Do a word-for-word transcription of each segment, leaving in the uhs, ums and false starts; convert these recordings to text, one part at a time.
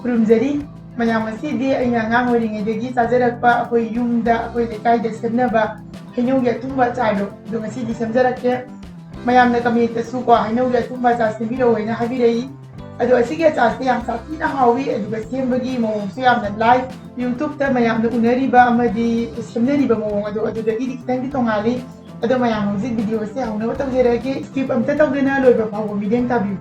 ꯈꯨꯔꯨꯝꯖꯔꯤ꯫ ꯃꯌꯥꯝ, ꯉꯁꯤꯗꯤ ꯑꯩꯅ ꯑꯉꯥꯡ ꯑꯣꯏꯔꯤꯉꯩꯗꯒꯤ ꯆꯥꯖꯔꯛꯄ, ꯑꯩꯈꯣꯏ ꯌꯨꯝꯗ, ꯑꯩꯈꯣꯏ ꯂꯩꯀꯥꯏꯗ ꯁꯦꯝꯅꯕ ꯍꯩꯅꯧꯒꯤ ꯑꯊꯨꯝꯕ ꯑꯆꯥꯔꯗꯣ, ꯑꯗꯣ ꯉꯁꯤꯗꯤ ꯁꯦꯝꯖꯔꯛꯀꯦ꯫ ꯃꯌꯥꯝꯅ commentꯇꯁꯨ ꯀꯣ, "ꯍꯩꯅꯧꯒꯤ ꯑꯊꯨꯝꯕ ꯑꯆꯥꯔ ꯁꯦꯝꯕꯤꯔꯛꯑꯣ" ꯍꯥꯏꯅ ꯍꯥꯏꯕꯤꯔꯛꯏ꯫ ꯑꯗꯣ ꯑꯁꯤꯒꯤ ꯑꯆꯥꯔꯁꯦ ꯌꯥꯝ ꯁꯥꯊꯤꯅ ꯍꯥꯎꯏ, ꯑꯗꯨꯒ ꯁꯦꯝꯕꯒꯤ ꯃꯑꯣꯡꯁꯨ ꯌꯥꯝꯅ ꯂꯥꯏ꯫ YouTubeꯇ ꯃꯌꯥꯝꯅ ꯎꯅꯔꯤꯕ ꯑꯃꯗꯤ ꯁꯦꯝꯅꯔꯤꯕ ꯃꯑꯣꯡ ꯑꯗꯣ ꯑꯗꯨꯗꯒꯤꯗꯤ ꯈꯤꯇꯪꯗꯤ ꯇꯣꯡꯉꯥꯜꯂꯤ꯫ ꯑꯗꯣ ꯃꯌꯥꯝ, ꯍꯧꯖꯤꯛ videoꯁꯦ ꯍꯧꯅꯕ ꯇꯧꯖꯔꯛꯑꯒꯦ꯫ Skip ꯑꯝꯇ ꯇꯧꯗꯅ ꯂꯣꯏꯕ ꯐꯥꯎꯕ ꯃꯤꯠꯌꯦꯡ ꯇꯥꯕꯤꯌꯨ꯫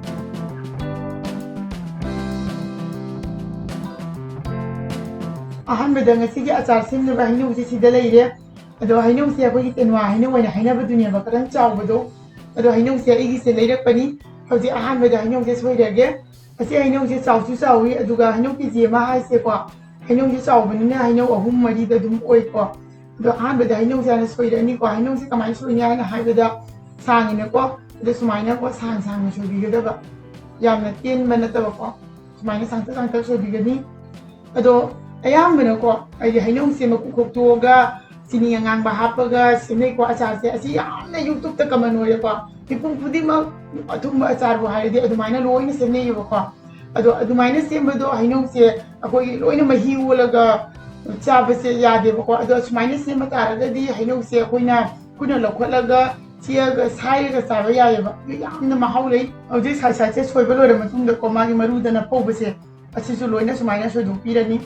ꯑꯍꯥꯟꯕꯗ ꯉꯁꯤꯒꯤ ꯑꯆꯥꯔ ꯁꯦꯝꯅꯕ ꯍꯩꯅꯧꯁꯦ ꯁꯤꯗ ꯂꯩꯔꯦ꯫ ꯑꯗꯣ ꯍꯩꯅꯧꯁꯦ ꯑꯩꯈꯣꯏꯒꯤ ꯇꯦꯅꯋꯥ ꯍꯩꯅꯧ ꯍꯥꯏꯅ ꯍꯥꯏꯅꯕꯗꯨꯅꯦꯕ, ꯈꯤꯇꯪ ꯆꯥꯎꯕꯗꯣ꯫ ꯑꯗꯣ ꯍꯩꯅꯧꯁꯦ ꯑꯩꯒꯤꯁꯦ ꯂꯩꯔꯛꯄꯅꯤ꯫ ꯍꯧꯖꯤꯛ ꯑꯍꯥꯟꯕꯗ ꯍꯩꯅꯧꯁꯦ ꯁꯣꯏꯔꯒꯦ꯫ ꯑꯁꯤ ꯍꯩꯅꯧꯁꯦ ꯆꯥꯎꯁꯨ ꯆꯥꯎꯋꯤ, ꯑꯗꯨꯒ ꯍꯩꯅꯧ KG ꯑꯃ ꯍꯥꯏꯁꯦꯀꯣ, ꯍꯩꯅꯧꯁꯦ ꯆꯥꯎꯕꯅꯤꯅ ꯍꯩꯅꯧ ꯑꯍꯨꯝ ꯃꯔꯤꯗ ꯑꯗꯨꯝ ꯑꯣꯏꯀꯣ꯫ ꯑꯗꯣ ꯑꯍꯥꯟꯕꯗ ꯍꯩꯅꯧꯁꯦ ꯍꯥꯟꯅ ꯁꯣꯏꯔꯅꯤꯀꯣ꯫ ꯍꯩꯅꯧꯁꯦ ꯀꯃꯥꯏꯅ ꯁꯣꯏꯅꯤ ꯍꯥꯏꯅ ꯍꯥꯏꯕꯗ, ꯁꯥꯡꯉꯤꯅꯀꯣ, ꯑꯗꯣ ꯁꯨꯃꯥꯏꯅꯀꯣ, ꯁꯥꯡ ꯁꯥꯡꯅ ꯁꯣꯏꯕꯤꯒꯗꯕ, ꯌꯥꯝꯅ ꯇꯦꯟꯕ ꯅꯠꯇꯕꯀꯣ, ꯁꯨꯃꯥꯏꯅ ꯁꯥꯡꯇꯛ ꯁꯥꯡꯇꯛ ꯁꯣꯏꯕꯤꯒꯅꯤ꯫ ꯑꯗꯣ ꯑꯌꯥꯝꯕꯅꯀꯣ, ꯑꯩꯗꯤ ꯍꯩꯅꯧꯁꯦ ꯃꯀꯨ ꯈꯣꯛꯇꯣꯛꯑꯒ ꯆꯤꯅꯤ ꯑꯉꯥꯡꯕ ꯍꯥꯞꯄꯒ ꯁꯦꯝꯅꯩꯀꯣ ꯑꯆꯥꯔꯁꯦ꯫ ꯑꯁꯤ ꯌꯥꯝꯅ YouTubeꯇ common ꯑꯣꯏꯔꯦꯀꯣ꯫ ꯃꯤꯄꯨꯝ ꯈꯨꯗꯤꯡꯃꯛ ꯑꯊꯨꯝꯕ ꯑꯆꯥꯔꯕꯨ ꯍꯥꯏꯔꯗꯤ ꯑꯗꯨꯃꯥꯏꯅ ꯂꯣꯏꯅ ꯁꯦꯝꯅꯩꯌꯦꯕꯀꯣ꯫ ꯑꯗꯣ ꯑꯗꯨꯃꯥꯏꯅ ꯁꯦꯝꯕꯗꯣ ꯍꯩꯅꯧꯁꯦ ꯑꯩꯈꯣꯏꯒꯤ ꯂꯣꯏꯅ ꯃꯍꯤ ꯑꯣꯜꯂꯒ ꯆꯥꯕꯁꯦ ꯌꯥꯗꯦꯕꯀꯣ꯫ ꯑꯗꯣ ꯁꯨꯃꯥꯏꯅ ꯁꯦꯝꯕ ꯇꯥꯔꯒꯗꯤ ꯍꯩꯅꯧꯁꯦ ꯑꯩꯈꯣꯏꯅ ꯈꯨꯠꯅ ꯂꯧꯈꯠꯂꯒ ꯆꯤꯛꯑꯒ ꯁꯥꯏꯔꯒ ꯆꯥꯕ ꯌꯥꯏꯌꯦꯕ꯫ ꯑꯗꯨ ꯌꯥꯝꯅ ꯃꯍꯥꯎ ꯂꯩ꯫ ꯍꯧꯖꯤꯛ side sideꯁꯦ ꯁꯣꯏꯕ ꯂꯣꯏꯔ ꯃꯇꯨꯡꯗꯀꯣ, ꯃꯥꯒꯤ ꯃꯔꯨꯗꯅ ꯐꯧꯕꯁꯦ, ꯑꯁꯤꯁꯨ ꯂꯣꯏꯅ ꯁꯨꯃꯥꯏꯅ ꯁꯣꯏꯗꯣꯛꯄꯤꯔꯅꯤ꯫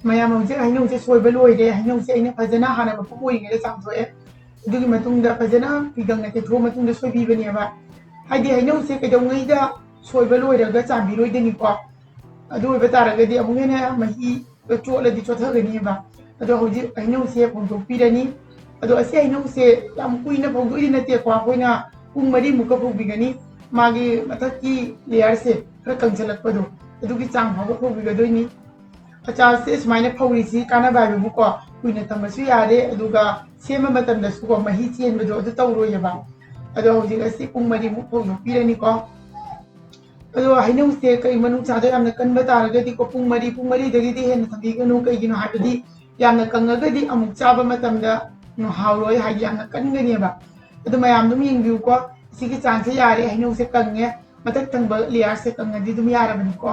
ꯃꯌꯥꯝ, ꯍꯧꯖꯤꯛ ꯍꯩꯅꯧꯁꯦ ꯁꯣꯏꯕ ꯂꯣꯏꯔꯦ꯫ ꯍꯩꯅꯧꯁꯦ ꯑꯩꯅ ꯐꯖꯅ ꯍꯥꯟꯅ ꯃꯄꯨꯝ ꯑꯣꯏꯔꯤꯉꯩꯗ ꯆꯥꯝꯊꯣꯛꯑꯦ꯫ ꯑꯗꯨꯒꯤ ꯃꯇꯨꯡꯗ ꯐꯖꯅ ꯐꯤꯒꯪꯅ ꯇꯩꯊꯣꯛꯑ ꯃꯇꯨꯡꯗ ꯁꯣꯏꯕꯤꯕꯅꯦꯕ꯫ ꯍꯥꯏꯗꯤ ꯍꯩꯅꯧꯁꯦ ꯀꯩꯗꯧꯉꯩꯗ ꯁꯣꯏꯕ ꯂꯣꯏꯔꯒ ꯆꯥꯝꯕꯤꯔꯣꯏꯗꯅꯤꯀꯣ꯫ ꯑꯗꯨ ꯑꯣꯏꯕ ꯇꯥꯔꯒꯗꯤ ꯑꯃꯨꯛ ꯍꯦꯟꯅ ꯃꯍꯤ ꯆꯣꯠꯂꯗꯤ ꯆꯣꯠꯊꯒꯅꯤꯕ꯫ ꯑꯗꯣ ꯍꯧꯖꯤꯛ ꯍꯩꯅꯧꯁꯦ ꯐꯧꯗꯣꯛꯄꯤꯔꯅꯤ꯫ ꯑꯗꯣ ꯑꯁꯤ ꯍꯩꯅꯧꯁꯦ ꯌꯥꯝ ꯀꯨꯏꯅ ꯐꯧꯗꯣꯛꯏꯗꯤ ꯅꯠꯇꯦꯀꯣ, ꯑꯩꯈꯣꯏꯅ ꯄꯨꯡ ꯃꯔꯤꯃꯨꯛꯀ ꯐꯧꯕꯤꯒꯅꯤ꯫ ꯃꯥꯒꯤ ꯃꯊꯛꯀꯤ ꯂꯦꯌꯔꯁꯦ ꯈꯔ ꯀꯪꯁꯤꯜꯂꯛꯄꯗꯣ, ꯑꯗꯨꯒꯤ ꯆꯥꯡ ꯐꯥꯎꯕ ꯐꯧꯕꯤꯒꯗꯣꯏꯅꯤ꯫ ꯑꯆꯥꯔꯁꯦ ꯁꯨꯃꯥꯏꯅ ꯐꯧꯔꯤꯁꯤ ꯀꯥꯟꯅꯕ ꯍꯥꯏꯕꯕꯨꯀꯣ, ꯀꯨꯏꯅ ꯊꯝꯕꯁꯨ ꯌꯥꯔꯦ, ꯑꯗꯨꯒ ꯁꯦꯝꯕ ꯃꯇꯝꯗꯁꯨꯀꯣ ꯃꯍꯤ ꯆꯦꯟꯕꯗꯣ ꯑꯗꯨ ꯇꯧꯔꯣꯏꯑꯕ꯫ ꯑꯗꯣ ꯍꯧꯖꯤꯛ ꯑꯁꯤ ꯄꯨꯡ ꯃꯔꯤꯃꯨꯛ ꯐꯧꯗꯣꯛꯄꯤꯔꯅꯤꯀꯣ꯫ ꯑꯗꯣ ꯍꯩꯅꯧꯁꯦ ꯀꯩꯒꯨꯝꯕ ꯅꯨꯡꯁꯥꯗ ꯌꯥꯝꯅ ꯀꯟꯕ ꯇꯥꯔꯒꯗꯤꯀꯣ, ꯄꯨꯡ ꯃꯔꯤ, ꯄꯨꯡ ꯃꯔꯤꯗꯒꯤꯗꯤ ꯍꯦꯟꯅ ꯊꯝꯕꯤꯒꯅꯨ꯫ ꯀꯩꯒꯤꯅꯣ ꯍꯥꯏꯕꯗꯤ ꯌꯥꯝꯅ ꯀꯪꯉꯒꯗꯤ ꯑꯃꯨꯛ ꯆꯥꯕ ꯃꯇꯝꯗ ꯍꯥꯎꯔꯣꯏ, ꯍꯥꯏꯗꯤ ꯌꯥꯝꯅ ꯀꯟꯒꯅꯦꯕ꯫ ꯑꯗꯨ ꯃꯌꯥꯝ ꯑꯗꯨꯝ ꯌꯦꯡꯕꯤꯌꯨꯀꯣ꯫ ꯁꯤꯒꯤ ꯆꯥꯡꯁꯦ ꯌꯥꯔꯦ, ꯍꯩꯅꯧꯁꯦ ꯀꯪꯉꯦ, ꯃꯊꯛ ꯊꯪꯕ ꯂꯦꯌꯔꯁꯦ ꯀꯪꯉꯗꯤ ꯑꯗꯨꯝ ꯌꯥꯔꯕꯅꯤꯀꯣ꯫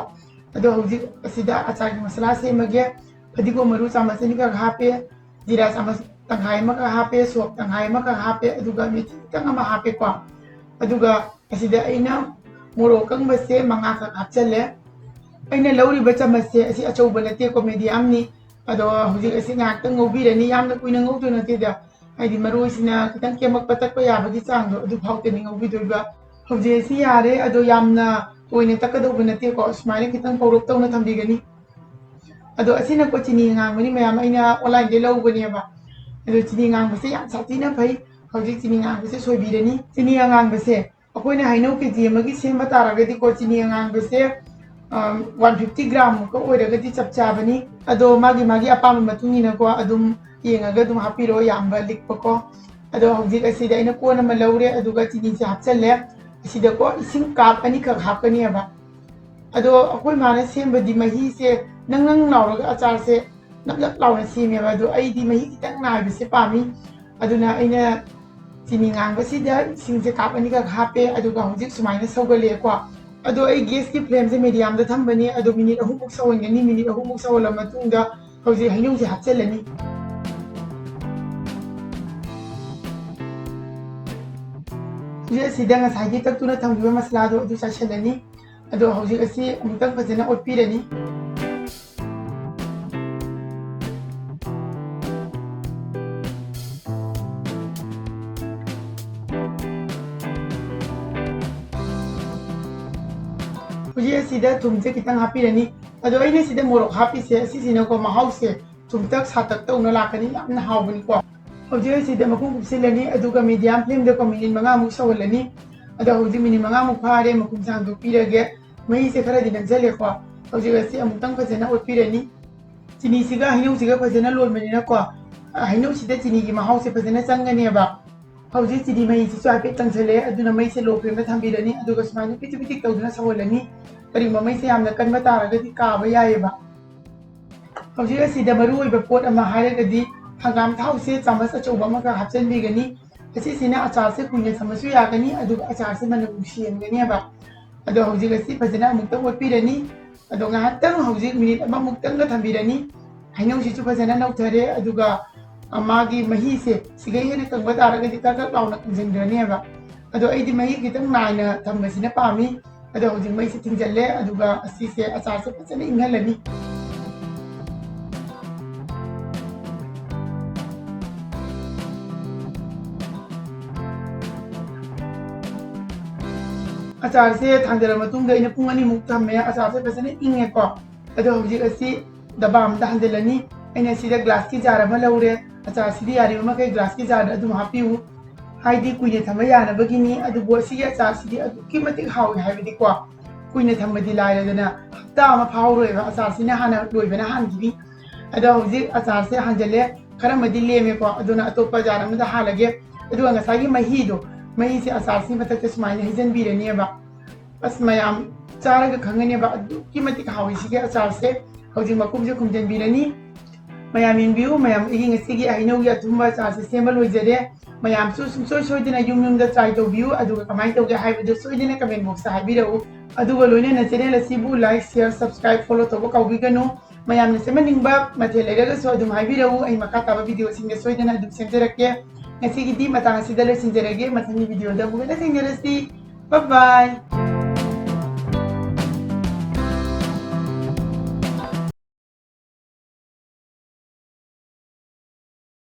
ꯑꯗꯣ ꯍꯧꯖꯤꯛ ꯑꯁꯤꯗ ꯑꯆꯥꯔꯒꯤ ꯃꯁꯥꯂꯥ ꯁꯦꯝꯃꯒꯦ꯫ ꯐꯗꯤꯒꯣꯝ ꯃꯔꯨ ꯆꯥꯃꯁ ꯑꯅꯤꯈꯛ ꯍꯥꯞꯄꯦ, ꯖꯤꯔꯥ ꯆꯥꯃꯁ ꯇꯪꯈꯥꯏ ꯑꯃꯈꯛ ꯍꯥꯞꯄꯦ, ꯁꯣꯞ ꯇꯪꯈꯥꯏ ꯑꯃꯈꯛ ꯍꯥꯞꯄꯦ, ꯑꯗꯨꯒ ꯃꯦꯊꯤ ꯈꯤꯇꯪ ꯑꯃ ꯍꯥꯞꯄꯦꯀꯣ꯫ ꯑꯗꯨꯒ ꯑꯁꯤꯗ ꯑꯩꯅ ꯃꯣꯔꯣꯛ ꯑꯀꯪꯕꯁꯦ ꯃꯉꯥꯈꯛ ꯍꯥꯞꯆꯜꯂꯦ꯫ ꯑꯩꯅ ꯂꯧꯔꯤꯕ ꯆꯥꯃꯁꯁꯦ ꯑꯁꯤ ꯑꯆꯧꯕ ꯅꯠꯇꯦꯀꯣ, ꯃꯦꯗꯤꯌꯝꯅꯤ꯫ ꯑꯗꯣ ꯍꯧꯖꯤꯛ ꯑꯁꯤ ꯉꯥꯏꯍꯥꯛꯇꯪ ꯉꯧꯕꯤꯔꯅꯤ, ꯌꯥꯝꯅ ꯀꯨꯏꯅ ꯉꯧꯗꯣꯏ ꯅꯠꯇꯦꯗ, ꯍꯥꯏꯗꯤ ꯃꯔꯣꯏꯁꯤꯅ ꯈꯤꯇꯪ ꯀꯦꯝꯃꯛꯄ, ꯇꯛꯄ ꯌꯥꯕꯒꯤ ꯆꯥꯡꯗꯣ ꯑꯗꯨ ꯐꯥꯎꯗꯅꯤ ꯉꯧꯕꯤꯗꯣꯏꯕ꯫ ꯍꯧꯖꯤꯛ ꯑꯁꯤ ꯌꯥꯔꯦ, ꯑꯗꯣ ꯌꯥꯝꯅ ꯇꯣꯏꯅ ꯇꯛꯀꯗꯧꯕ ꯅꯠꯇꯦꯀꯣ, ꯁꯨꯃꯥꯏꯅ ꯈꯤꯇꯪ ꯄꯧꯔꯞ ꯇꯧꯅ ꯊꯝꯕꯤꯒꯅꯤ꯫ ꯑꯗꯣ ꯑꯁꯤꯅꯀꯣ ꯆꯤꯅꯤ ꯑꯉꯥꯡꯕꯅꯤ ꯃꯌꯥꯝ, ꯑꯩꯅ ꯑꯣꯟꯂꯥꯏꯟꯗꯩ ꯂꯧꯕꯅꯦꯕ꯫ ꯑꯗꯣ ꯆꯤꯅꯤ ꯑꯉꯥꯡꯕꯁꯦ ꯌꯥꯝ ꯁꯥꯊꯤꯅ ꯐꯩ꯫ ꯍꯧꯖꯤꯛ ꯆꯤꯅꯤ ꯑꯉꯥꯡꯕꯁꯦ ꯁꯣꯏꯕꯤꯔꯅꯤ꯫ ꯆꯤꯅꯤ ꯑꯉꯥꯡꯕꯁꯦ ꯑꯩꯈꯣꯏꯅ ꯍꯩꯅꯧ ꯀꯦ ꯖꯤ ꯑꯃꯒꯤ ꯁꯦꯝꯕ ꯇꯥꯔꯒꯗꯤꯀꯣ, ꯆꯤꯅꯤ ꯑꯉꯥꯡꯕꯁꯦ, ꯑꯝ, ꯋꯥꯟ ꯐꯤꯐꯇꯤ ꯒ꯭ꯔꯥꯝꯃꯨꯛꯀ ꯑꯣꯏꯔꯒꯗꯤ ꯆꯞ ꯆꯥꯕꯅꯤ꯫ ꯑꯗꯣ ꯃꯥꯒꯤ ꯃꯥꯒꯤ ꯑꯄꯥꯝꯕ ꯃꯇꯨꯡ ꯏꯟꯅꯀꯣ ꯑꯗꯨꯝ ꯌꯦꯡꯉꯒ ꯑꯗꯨꯝ ꯍꯥꯞꯄꯤꯔꯣ, ꯌꯥꯝꯕ ꯂꯤꯛꯄꯀꯣ꯫ ꯑꯗꯣ ꯍꯧꯖꯤꯛ ꯑꯁꯤꯗ ꯑꯩꯅ ꯀꯣꯟ ꯑꯃ ꯂꯧꯔꯦ, ꯑꯗꯨꯒ ꯆꯤꯅꯤꯁꯦ ꯍꯥꯞꯆꯜꯂꯦ꯫ ꯑꯁꯤꯗꯀꯣ ꯏꯁꯤꯡ ꯀꯥꯞ ꯑꯅꯤꯈꯛ ꯍꯥꯞꯀꯅꯦꯕ꯫ ꯑꯗꯣ ꯑꯩꯈꯣꯏ ꯃꯥꯅ ꯁꯦꯝꯕꯗꯤ ꯃꯍꯤꯁꯦ ꯅꯪ ꯅꯪ ꯂꯥꯎꯔꯒ ꯑꯆꯥꯔꯁꯦ ꯅꯞ ꯅꯞ ꯂꯥꯎꯅ ꯁꯦꯝꯃꯦꯕ꯫ ꯑꯗꯣ ꯑꯩꯗꯤ ꯃꯍꯤ ꯈꯤꯇꯪ ꯅꯥꯏꯕꯁꯦ ꯄꯥꯝꯃꯤ꯫ ꯑꯗꯨꯅ ꯑꯩꯅ ꯆꯤꯅꯤ ꯉꯥꯡꯕꯁꯤꯗ ꯏꯁꯤꯡꯁꯦ ꯀꯥꯞ ꯑꯅꯤꯈꯛ ꯍꯥꯞꯄꯦ, ꯑꯗꯨꯒ ꯍꯧꯖꯤꯛ ꯁꯨꯃꯥꯏꯅ ꯁꯧꯒꯠꯂꯛꯑꯦꯀꯣ꯫ ꯑꯗꯣ ꯑꯩ ꯒꯦꯁꯀꯤ ꯐ꯭ꯂꯦꯝꯁꯦ ꯃꯦꯗꯤꯌꯝꯗ ꯊꯝꯕꯅꯤ꯫ ꯑꯗꯣ ꯃꯤꯅꯤꯠ ꯑꯍꯨꯝꯃꯨꯛ ꯁꯧꯍꯟꯒꯅꯤ꯫ ꯃꯤꯅꯤꯠ ꯑꯍꯨꯝꯃꯨꯛ ꯁꯧꯍꯜꯂ ꯃꯇꯨꯡꯗ ꯍꯧꯖꯤꯛ ꯍꯩꯅꯧꯁꯦ ꯍꯥꯞꯆꯤꯜꯂꯅꯤ꯫ ꯍꯧꯖꯤꯛ ꯑꯁꯤꯗ ꯉꯁꯥꯏꯒꯤ ꯇꯛꯇꯨꯅ ꯊꯝꯈꯤꯕ ꯃꯁꯂꯥꯗꯣ ꯑꯗꯨ ꯆꯥꯏꯁꯤꯜꯂꯅꯤ꯫ ꯑꯗꯣ ꯍꯧꯖꯤꯛ ꯑꯁꯤ ꯑꯃꯨꯛꯇꯪ ꯐꯖꯅ ꯑꯣꯠꯄꯤꯔꯅꯤ꯫ ꯍꯧꯖꯤꯛ ꯑꯁꯤꯗ ꯊꯨꯝꯁꯦ ꯈꯤꯇꯪ ꯍꯥꯞꯄꯤꯔꯅꯤ꯫ ꯑꯗꯣ ꯑꯩꯅ ꯁꯤꯗ ꯃꯣꯔꯣꯛ ꯍꯥꯞꯄꯤꯁꯦ ꯑꯁꯤꯁꯤꯅꯀꯣ ꯃꯍꯥꯎꯁꯦ ꯊꯨꯝꯇꯛ ꯁꯥꯇꯛ ꯇꯧꯅ ꯂꯥꯛꯀꯅꯤ, ꯌꯥꯝꯅ ꯍꯥꯎꯕꯅꯤꯀꯣ꯫ ꯍꯧꯖꯤꯛ ꯑꯁꯤꯗ ꯃꯈꯨꯝ ꯀꯨꯞꯁꯤꯜꯂꯅꯤ, ꯑꯗꯨꯒ medium flameꯗꯀꯣ minute ꯃꯉꯥꯃꯨꯛ ꯁꯧꯍꯜꯂꯅꯤ꯫ ꯑꯗꯣ ꯍꯧꯖꯤꯛ minute ꯃꯉꯥꯃꯨꯛ ꯐꯥꯔꯦ, ꯃꯈꯨꯝꯁꯦ ꯍꯥꯡꯗꯣꯛꯄꯤꯔꯒꯦ꯫ ꯃꯩꯁꯦ ꯈꯔꯗꯤ ꯅꯪꯁꯤꯜꯂꯦꯀꯣ꯫ ꯍꯧꯖꯤꯛ ꯑꯁꯤ ꯑꯃꯨꯛꯇꯪ ꯐꯖꯅ ꯑꯣꯠꯄꯤꯔꯅꯤ꯫ ꯆꯤꯅꯤꯁꯤꯒ ꯍꯩꯅꯧꯁꯤꯒ ꯐꯖꯅ ꯂꯣꯟꯕꯅꯤꯅꯀꯣ, ꯑ, ꯍꯩꯅꯧꯁꯤꯗ ꯆꯤꯅꯤꯒꯤ ꯃꯍꯥꯎꯁꯦ ꯐꯖꯅ ꯆꯪꯒꯅꯦꯕ꯫ ꯍꯧꯖꯤꯛ ꯆꯤꯅꯤ ꯃꯍꯤꯁꯤꯁꯨ ꯍꯥꯏꯐꯦꯠ ꯀꯪꯁꯜꯂꯦ, ꯑꯗꯨꯅ ꯃꯩꯁꯦ low flameꯗ ꯊꯝꯕꯤꯔꯅꯤ, ꯑꯗꯨꯒ ꯁꯨꯃꯥꯏꯅ ꯄꯤꯇꯤꯛ ꯄꯤꯇꯤꯛ ꯇꯧꯗꯨꯅ ꯁꯧꯍꯜꯂꯅꯤ꯫ ꯀꯔꯤꯒꯨꯝꯕ ꯃꯩꯁꯦ ꯌꯥꯝꯅ ꯀꯟꯕ ꯇꯥꯔꯒꯗꯤ ꯀꯥꯕ ꯌꯥꯏꯑꯕ꯫ ꯍꯧꯖꯤꯛ ꯑꯁꯤꯗ ꯃꯔꯨ ꯑꯣꯏꯕ ꯄꯣꯠ ꯑꯃ ꯍꯥꯏꯔꯒꯗꯤ ꯍꯪꯒꯥꯝ ꯊꯥꯎꯁꯦ ꯆꯥꯃꯁ ꯑꯆꯧꯕ ꯑꯃꯈꯛ ꯍꯥꯞꯆꯤꯟꯕꯤꯒꯅꯤ꯫ ꯑꯁꯤꯁꯤꯅ ꯑꯆꯥꯔꯁꯦ ꯀꯨꯏꯅ ꯊꯝꯕꯁꯨ ꯌꯥꯒꯅꯤ, ꯑꯗꯨꯒ ꯑꯆꯥꯔꯁꯦ ꯃꯅꯝ ꯅꯨꯡꯁꯤꯍꯟꯒꯅꯦꯕ꯫ ꯑꯗꯣ ꯍꯧꯖꯤꯛ ꯑꯁꯤ ꯐꯖꯅ ꯑꯃꯨꯛꯇꯪ ꯑꯣꯠꯄꯤꯔꯅꯤ꯫ ꯑꯗꯣ ꯉꯥꯏꯍꯥꯛꯇꯪ ꯍꯧꯖꯤꯛ minute ꯑꯃꯃꯨꯛꯇꯪꯒ ꯊꯝꯕꯤꯔꯅꯤ꯫ ꯍꯩꯅꯧꯁꯤꯁꯨ ꯐꯖꯅ ꯅꯧꯊꯔꯦ, ꯑꯗꯨꯒ, ꯑ, ꯃꯥꯒꯤ ꯃꯍꯤꯁꯦ ꯁꯤꯗꯩ ꯍꯦꯟꯅ ꯀꯪꯕ ꯇꯥꯔꯒꯗꯤ ꯀꯛ ꯀꯛ ꯂꯥꯎꯅ ꯀꯪꯁꯤꯟꯈ꯭ꯔꯅꯦꯕ꯫ ꯑꯗꯣ ꯑꯩꯗꯤ ꯃꯍꯤ ꯈꯤꯇꯪ ꯅꯥꯏꯅ ꯊꯝꯕꯁꯤꯅ ꯄꯥꯝꯃꯤ꯫ ꯑꯗꯣ ꯍꯧꯖꯤꯛ ꯃꯩꯁꯦ ꯊꯤꯡꯖꯤꯜꯂꯦ, ꯑꯗꯨꯒ ꯑꯁꯤꯁꯦ ꯑꯆꯥꯔꯁꯦ ꯐꯖꯅ ꯏꯪꯍꯜꯂꯅꯤ꯫ ꯑꯆꯥꯔꯁꯦ ꯊꯥꯡꯗꯔ ꯃꯇꯨꯡꯗ ꯑꯩꯅ ꯄꯨꯡ ꯑꯅꯤꯃꯨꯛ ꯊꯝꯃꯦ꯫ ꯑꯆꯥꯔꯁꯦ ꯐꯖꯅ ꯏꯪꯉꯦꯀꯣ꯫ ꯑꯗꯣ ꯍꯧꯖꯤꯛ ꯑꯁꯤ ꯗꯕꯥ ꯑꯃꯗ ꯍꯟꯖꯤꯜꯂꯅꯤ꯫ ꯑꯩꯅ ꯁꯤꯗ glassꯀꯤ jar ꯑꯃ ꯂꯧꯔꯦ꯫ ꯑꯆꯥꯔꯁꯤꯗꯤ ꯌꯥꯔꯤꯕ ꯃꯈꯩ glassꯀꯤ jarꯗ ꯑꯗꯨꯝ ꯍꯥꯞꯄꯤꯌꯨ, ꯍꯥꯏꯗꯤ ꯀꯨꯏꯅ ꯊꯝꯕ ꯌꯥꯅꯕꯒꯤꯅꯤ꯫ ꯑꯗꯨꯕꯨ ꯑꯁꯤꯒꯤ ꯑꯆꯥꯔꯁꯤꯗꯤ ꯑꯗꯨꯛꯀꯤ ꯃꯇꯤꯛ ꯍꯥꯎꯏ, ꯍꯥꯏꯕꯗꯤꯀꯣ, ꯀꯨꯏꯅ ꯊꯝꯕꯗꯤ ꯂꯥꯏꯔꯗꯅ ꯍꯞꯇꯥ ꯑꯃ ꯐꯥꯎꯔꯣꯏꯕ, ꯑꯆꯥꯔꯁꯤꯅ ꯍꯥꯟꯅ ꯂꯣꯏꯕꯅ ꯍꯥꯟꯈꯤꯅꯤ꯫ ꯑꯗꯣ ꯍꯧꯖꯤꯛ ꯑꯆꯥꯔꯁꯦ ꯍꯟꯖꯤꯜꯂꯦ, ꯈꯔꯃꯗꯤ ꯂꯦꯝꯃꯦꯀꯣ, ꯑꯗꯨꯅ ꯑꯇꯣꯞꯄ jar ꯑꯃꯗ ꯍꯥꯜꯂꯒꯦ꯫ ꯑꯗꯨꯒ ꯉꯁꯥꯏꯒꯤ ꯃꯍꯤꯗꯣ, ꯃꯍꯤꯁꯦ ꯑꯆꯥꯔꯁꯤꯒꯤ ꯃꯊꯛꯇ ꯁꯨꯃꯥꯏꯅ ꯍꯩꯖꯤꯟꯕꯤꯔꯅꯦꯕ꯫ ꯑꯁ, ꯃꯌꯥꯝ ꯆꯥꯔꯒ ꯈꯪꯒꯅꯦꯕ, ꯑꯗꯨꯛꯀꯤ ꯃꯇꯤꯛ ꯍꯥꯎꯏ ꯁꯤꯒꯤ ꯑꯆꯥꯔꯁꯦ꯫ ꯍꯧꯖꯤꯛ ꯃꯈꯨꯝꯁꯦ ꯈꯨꯝꯖꯤꯟꯕꯤꯔꯅꯤ꯫ ꯃꯌꯥꯝ ꯌꯦꯡꯕꯤꯌꯨ, ꯃꯌꯥꯝ, ꯑꯩꯒꯤ ꯉꯁꯤꯒꯤ ꯍꯩꯅꯧꯒꯤ ꯑꯊꯨꯝꯕ ꯑꯆꯥꯔꯁꯦ ꯁꯦꯝꯕ ꯂꯣꯏꯖꯔꯦ꯫ ꯃꯌꯥꯝꯁꯨ ꯁꯨꯡꯁꯣꯏ ꯁꯣꯏꯗꯅ ꯌꯨꯝ ꯌꯨꯝꯗ try ꯇꯧꯕꯤꯌꯨ, ꯑꯗꯨꯒ ꯀꯃꯥꯏꯅ ꯇꯧꯒꯦ ꯍꯥꯏꯕꯗꯨ ꯁꯣꯏꯗꯅ comment boxꯇ ꯍꯥꯏꯕꯤꯔꯛꯎ꯫ ꯑꯗꯨꯒ ꯂꯣꯏꯅꯅ channel ꯑꯁꯤꯕꯨ like, share, subscribe, follow ꯇꯧꯕ ꯀꯥꯎꯕꯤꯒꯅꯨ꯫ ꯃꯌꯥꯝꯅ ꯁꯦꯝꯍꯟꯅꯤꯡꯕ ꯃꯊꯦꯜ ꯂꯩꯔꯒꯁꯨ ꯑꯗꯨꯝ ꯍꯥꯏꯕꯤꯔꯛꯎ, ꯑꯩ ꯃꯈꯥ ꯇꯥꯕ videoꯁꯤꯡꯗ ꯁꯣꯏꯗꯅ ꯑꯗꯨꯝ ꯁꯦꯝꯖꯔꯛꯀꯦ꯫ ꯉꯁꯤꯒꯤꯗꯤ ꯃꯇꯥꯡ ꯑꯁꯤꯗ ꯂꯣꯏꯁꯤꯟꯖꯔꯒꯦ, ꯃꯊꯪꯒꯤ videoꯗ ꯑꯃꯨꯛ ꯍꯟꯅ ꯊꯦꯡꯅꯔꯁꯤ꯫ Bye bye꯫